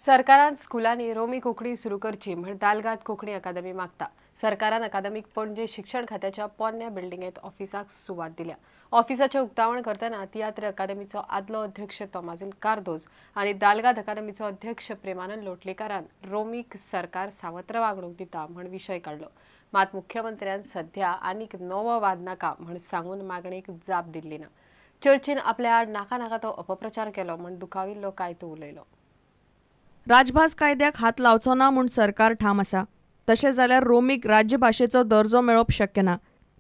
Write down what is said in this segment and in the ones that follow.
सरकारान स्कुलांनी रोमी कोंकणी सुरू करची म्हण दालगाद कोंकणी अकादमी मागता. सरकारान अकादमीक पणजे शिक्षण खात्याच्या पोन्न्या बिल्डिंगेत ऑफिसाक सुवात दिल्या. ऑफिसाचें उक्तावण करतना तियात्र अकादमीचो आदलो अध्यक्ष तोमाझिन कार्दोज आनी दालगाद अकादमीचो अध्यक्ष प्रेमानंद लोटलेकारान रोमीक सरकार सावत्र वागणूक दिता म्हण विशय काडलो. मात मुख्यमंत्र्यान सध्या आनीक नवो वाद नाका म्हण सांगून मागणेक जाप दिल्ली ना. चर्चीन आपल्या आड नाका नाका तो अपप्रचार केलो म्हण दुखाविल्लो कायतो उलयलो. राजभास कायद्याक हात लावचो ना म्हूण सरकार ठाम आसा. तशें जाल्यार रोमीक राज्यभाशेचो दर्जो मेळप शक्य ना.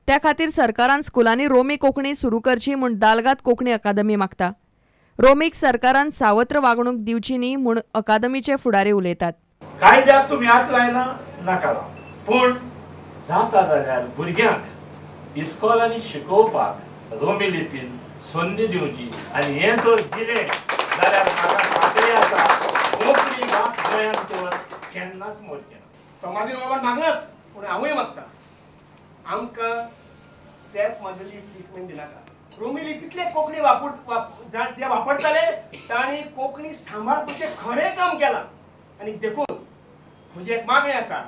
त्या खातीर सरकारान स्कुलांनी रोमी कोंकणी सुरू करची म्हूण दालगाद कोंकणी अकादमी मागता. रोमीक सरकारान सावत्र वागणूक दिवची न्ही म्हूण अकादमीचे फुडारी उलयतात. कायद्याक तुमी हात लायना नाका, पूण जाता जाल्यार भुरग्यांक इस्कॉलांनी शिकोवपाक रोमी लिपीन संदी दिवची आनी हें जर दिलें जाल्यार म्हाका खात्री आसा कोंकणी भास गोंयांत तर केन्नाच मोडचें ना. तोमाझिन बाबान मागलाच, पूण हांवूय मागता, आमकां स्टेप मदली ट्रिटमेंट दिनाका. रोमी लिपींतले कोंकणी जे वापरताले तांणी कोंकणी सांबाळपाचें खरें काम केलां. आनी देखून म्हजी एक मागणी आसा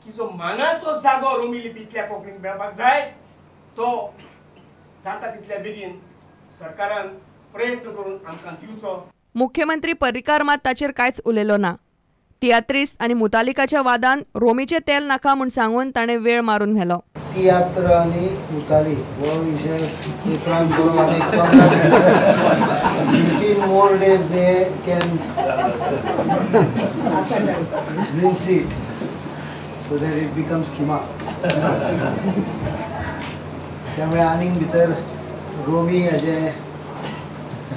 की जो मानाचो जागो रोमी लिपींतल्या कोंकणीक मेळपाक जाय तो जाता तितल्या बेगीन सरकारान प्रयत्न करून आमकां दिवचो. मुख्यमंत्री पर्रीकार मात ताचेर कांयच उलयलो ना. तियात्रिस्त आनी मुतालिकाच्या वादान रोमीचें तेल नाका म्हूण सांगून ताणें वेळ मारून व्हेलो. तियात्र आनी मुताली हो विशय पेपरान बरोवन आनी 15 more days they can rinse it so that it becomes खिमा. त्यामुळे आनीक भितर रोमी हाजें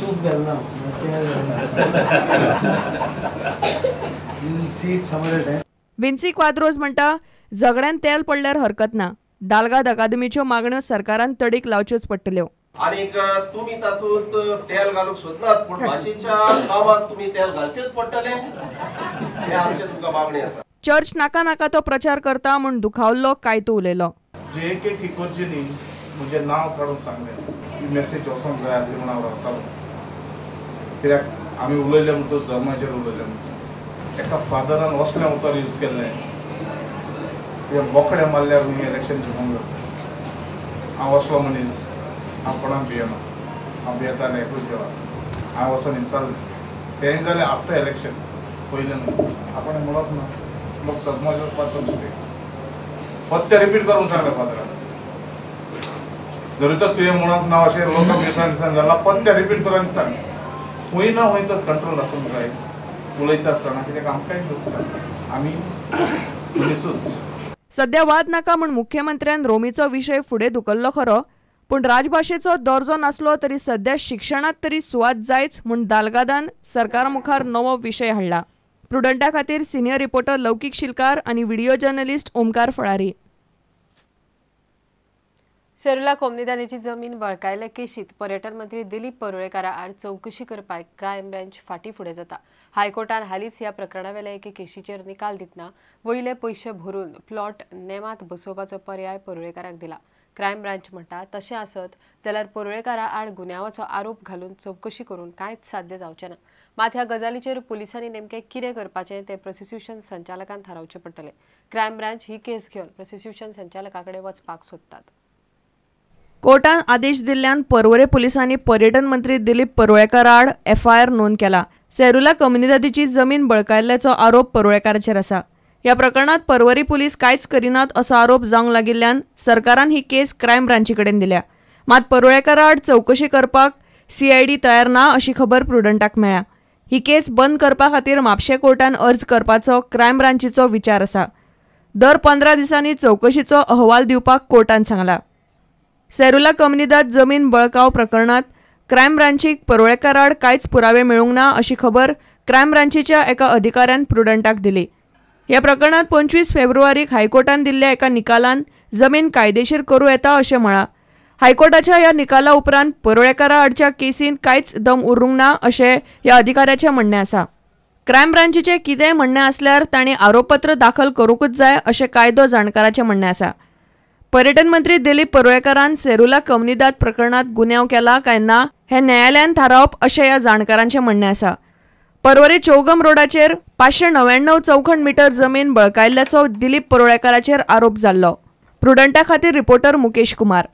तूप घालना, तेल घालना. विन्सी क्वाद्रोज म्हणटा, झगड्यान तेल पडल्यार हरकत ना, दालगाद अकादमीच्यो मागण्यो सरकारान तडीक लावच्योच पडटल्यो. आनीक तुमी तातूंत तेल घालूंक सोदनात, पूण भाशेच्या कामाक तुमी तेल घालचेच पडटले, हें आमचें तुमकां मागणी आसा. चर्च नाका नाका तो प्रचार करता म्हूण दुखावल्लो कायतो उलयलो. जे के किकोर्जीनी म्हजें नांव काडून सांगलें ही मॅसेज वचोंक जाय आसली म्हूण हांव रावतालो. कित्याक आमी उलयले म्हणटकच धर्माचेर उलयले म्हणटा. एका फादरान असलें उतर यूज केल्लें कित्याक बोकडे मारल्यार खंय इलेक्शन जिखूंक जाता. हांव असलो मनीस, हांव कोणाक भियेना, हांव भियेतालें एकूच देवाक. हांव वचोन विचारलें, तेंय जालें आफ्टर इलेक्शन, पयलें न्हू. आपणें म्हणप ना, लोक सजमाचो पासून पत्ते रिपीट करूंक सांगलें फादरान. जरी तर तुवें म्हणप ना अशें लोकांक मिसअंडरस्टँड जाला, पत्ते रिपीट करून सांग. खंय ना खंय तर कंट्रोल आसूंक जाय उलयता आसतना, कित्याक आमकांय दुखता, आमी मनिसूच. सध्या वाद नाका म्हूण मुख्यमंत्र्यान रोमीचो विशय फुडें धुकल्लो खरो, पूण राजभाशेचो दर्जो नासलो तरी सध्या शिक्षणांत तरी सुवात जायच म्हूण दालगादान सरकारा मुखार नवो विशय हाडला. प्रुडंटा खातीर सिनियर रिपोर्टर लौकीक शिलकार आनी व्हिडिओ जर्नलिस्ट ओमकार फळारी. सेरुला कोमनिदानीची जमीन बळकायल्ले केशीत पर्यटन मंत्री दिलीप परुळेकारा आड चवकशी करपाक क्रायम ब्रांच फाटी फुडें जाता. हायकोर्टान हालींच ह्या प्रकरणावेल्या एके केशीचेर निकाल दितना वयले पयशे भरून प्लॉट नेमात बसोवपाचो पर्याय परुळेकाराक दिला. क्रायम ब्रांच म्हणटा तशें आसत जाल्यार परुळेकारा आड गुन्यांवाचो आरोप घालून चवकशी करून कांयच साध्य जावचें ना. मात ह्या गजालीचेर पुलिसांनी नेमकें कितें करपाचें तें प्रोसिक्युशन संचालकान थारावचें पडटलें. क्रायम ब्रांच ही केस घेवन प्रोसिक्युशन संचालका कडेन वचपाक सोदतात. कोर्टान आदेश दिल्ल्यान पर्वरे पुलिसांनी पर्यटन मंत्री दिलीप परुळेकार आड एफआयआर नोंद केला. सेरुला कोमुनिदादीची जमीन बळकायल्ल्याचो आरोप परुळेकाराचेर आसा. ह्या प्रकरणात पर्वरी पुलीस कांयच करिनात असो आरोप जावंक लागिल्ल्यान सरकारान ही केस क्रायम ब्रांची कडेन दिल्या. मात परुळेकारा आड चवकशी करपाक सीआयडी तयार ना अशी खबर प्रुडंटाक मेळ्ळ्या. ही केस बंद करपा खातीर म्हापशें कोर्टान अर्ज करपाचो क्रायम ब्रांचीचो विचार आसा. दर 15 दिसांनी चवकशीचो अहवाल दिवपाक कोर्टान सांगला. सेरुला कोमुनिदाद जमीन बळकाव प्रकरणात क्रायम ब्रांचीक परुळेकाराआड कांयच पुरावे मेळूंक ना अशी खबर क्रायम ब्रांचीच्या एका अधिकाऱ्यान प्रुडंटाक दिली. ह्या प्रकरणात 25 फेब्रुवारीक हायकोर्टान दिल्ल्या एका निकालान जमीन कायदेशीर करूं येता अशें म्हळां. हायकोर्टाच्या ह्या निकाला उपरांत परुळेकारा आडच्या केसीन कांयच दम उरूंक ना अशें ह्या अधिकाऱ्याचें म्हणणें आसा. क्रायम ब्रांचीचें कितेंय म्हणणें आसल्यार तांणी आरोपपत्र दाखल करूंकच जाय अशें कायदो जाणकाराचें म्हणणें आसा. पर्यटन मंत्री दिलीप परुळेकारान सेरुला कोमुनिदाद प्रकरणात गुन्यांव केला काय ना हें न्यायालयान थारावप अशें ह्या जाणकारांचें म्हणणें आसा. पर्वरी चौगम रोडाचेर 599 चौखण मीटर जमीन बळकायल्ल्याचो दिलीप परुळेकाराचेर आरोप जाल्लो. प्रुडंटा खातीर रिपोर्टर मुकेश कुमार.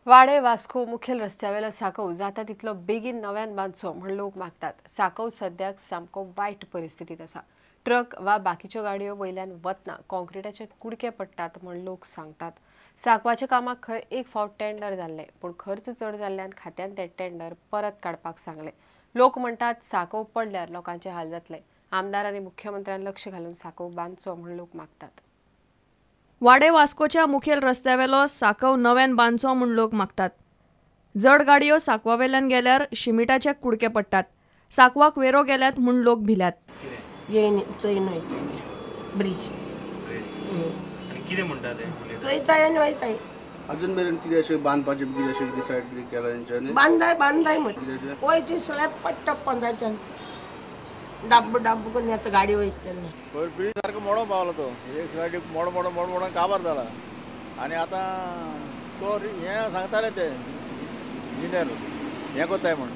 वाडे वास्को मुखेल रस्त्यावेलो साकव जाता तितलो बेगीन नव्यान बांदचो म्हण लोक मागतात. साकव सद्याक सामको वायट परिस्थितीत आसा. ट्रक वा बाकीच्यो गाडयो वयल्यान वतना कॉन्क्रिटाचे कुडके पडटात म्हण लोक सांगतात. साकवाच्या कामाक खंय एक फावट टेंडर जाल्लें, पूण खर्च चड जाल्ल्यान खात्यान ते टेंडर परत काडपाक सांगलें. लोक म्हणटात साकव पडल्यार लोकांचे हाल जातले. आमदार आनी मुख्यमंत्र्यान लक्ष घालून साकव बांदचो म्हण लोक मागतात. वाडे वास्कोच्या मुखेल रस्त्यावेलो साकव नव्यान बांदचो म्हूण लोक मागतात. जड गाडयो साकवावेल्यान गेल्यार शिमिटाचे कुडके पडटात. साकवाक वेरो गेल्यात म्हूण लोक भिल्यात. अजून मेरेन कितें अशें बांदपाचें कितें अशें डिसायड कितें केलां तेंच्यांनी? बांदाय बांदाय म्हणटा पळय ती स्लॅब पडटा पोंदाच्यान डाब्ब डाब्ब करून येता गाडी वयता तेन्ना. पयर ब्रीज सारको मोडो पावलो तो एक सायडीक मोड मोड मोड मोडोन काबार जाला आनी आतां तो हें सांगताले ते इंजिनियर हें कोत्ताय म्हण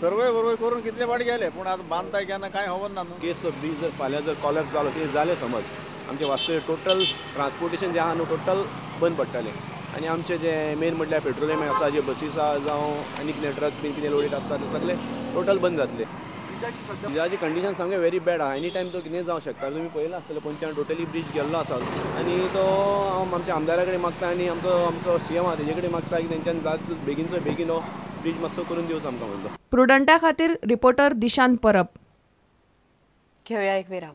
सर्वे बरोबर करून कितले फाटी गेले पूण आतां बांदताय केन्ना कांय खबर ना. केसचो ब्रीज जर फाल्यां जर कॉलॅप्स जालो कितें जालें समज आमचें वास्को टोटल ट्रान्सपोर्टेशन जें आहा न्हू टोटल बंद पडटलें. आनी आमचें जें मेन म्हटल्यार पेट्रोलियम आसा जे बसीस आहा जावं आनी कितें ट्रक बीन कितें लोडीड आसता ते सगळे टोटल बंद जातले. ब्रिजाची कंडिशन सामकें व्हेरी बॅड आहा. एनी टायम तो कितें जावं शकता. तुमी पळयलां आसतलें पोंच्यान टोटली ब्रीज गेल्लो आसा आनी तो हांव आमच्या आमदारा कडेन मागता आनी आमचो आमचो सी एम आहा तेजे कडेन मागता की तेंच्यान जात बेगीनचो बेगीन हो ब्रीज मातसो करून दिवचो आमकां म्हणून. प्रुडंटा खातीर रिपोर्टर दिशांत परब. घेवया एक विराम.